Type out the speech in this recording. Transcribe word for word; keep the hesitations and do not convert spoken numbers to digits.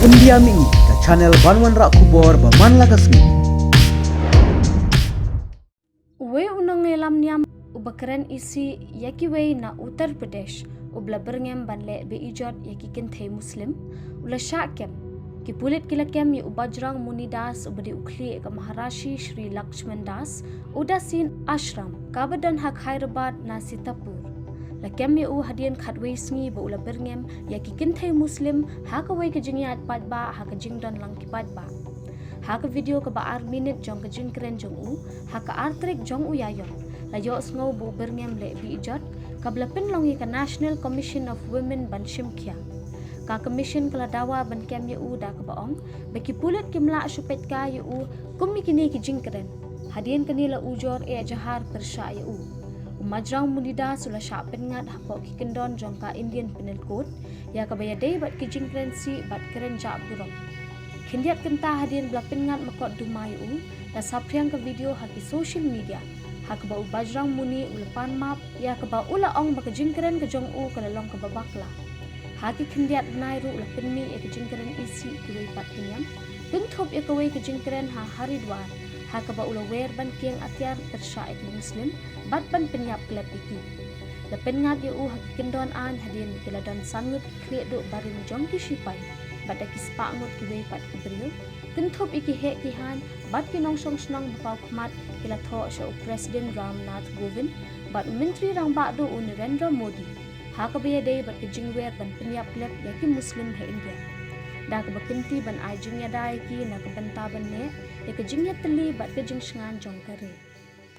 India Mini, ka channel ban wanrah khubor ba man la ka sngi. Uwei u nongïalam niam uba kren isih ïa kiwei na Uttar Pradesh, uba la byrngem ban leh be-ijot ïa ki kynthei Muslim, u la shah kem. Ki pulit ki la kem ïa u Bajrang Muni Das, uba dei u khlieh ka Maharashi Sri Lakshman Das, u dassin ashram kaba don ha Khairabad na Sitapur. La kem ïa u hadien khatwei sngi ba u la byrngem ïa ki kynthei Muslim ha kawei ka jingïaid paidbah ha ka jingdon lang ki paidbah. Ha ka video kaba ar minit jong ka jingkren jong u ha ka ar tarik jong u Ïaiong, la ïohsngew ba u byrngem leh be-ijot, kaba la pynlong ïa ka National Commission of Women ban shim khia. Ka commission ka la dawa ban kem ïa u da kaba ong ba ki pulit kim lah shu peit kai ïa u kum ïa kine ki jingkren. Hadien kane la ujor eh jahar pyrshah ïa u. U Bajrang Muni Das u la shah pynngat hapoh ki kyndon jong ka Indian Penal Code, ïa kaba ïadei bad ki jingkren sih bad kren jah burom. Khyndiat kynta hadien ba la pynngat makot duma ïa u, la saphriang ka video ha ki social media ha kaba u Bajrang Muni u la pan map, ïa kaba u la ong ba ka jingkren ka jong u ka la long kaba bakla. Ha ki khyndiat bnai ruh la pynmih ïa ka jingkren isih kiwei pat ki niam, kynthup ïa kawei ka jingkren ha Haridwar ha kaba u la wer ban kieng atiar pyrshah ïa ki Muslim bad ban pynïap klep ïa ki. La pynngat ïa u ha ki kyndon aiñ hadien ba ki la don san ngut ki khlieh duh barim jong ki shipai bad da ki spah ngut kiwei pat ki briew, kynthup ïa ki heh ki haiñ bad ki nongshong shnong ba paw khmat, ki la thoh sha u President Ram Nath Kovind bad u Myntri Rangbah Duh u Narendra Modi ha kaba ïadei bad ka jingwer ban pynïap klep ïa ki Muslim ha India, da kaba kynti ban ai jingïada ïa ki na ka bynta ban neh ïa ka jingïatylli bad ka jingshngaiñ jong ka ri.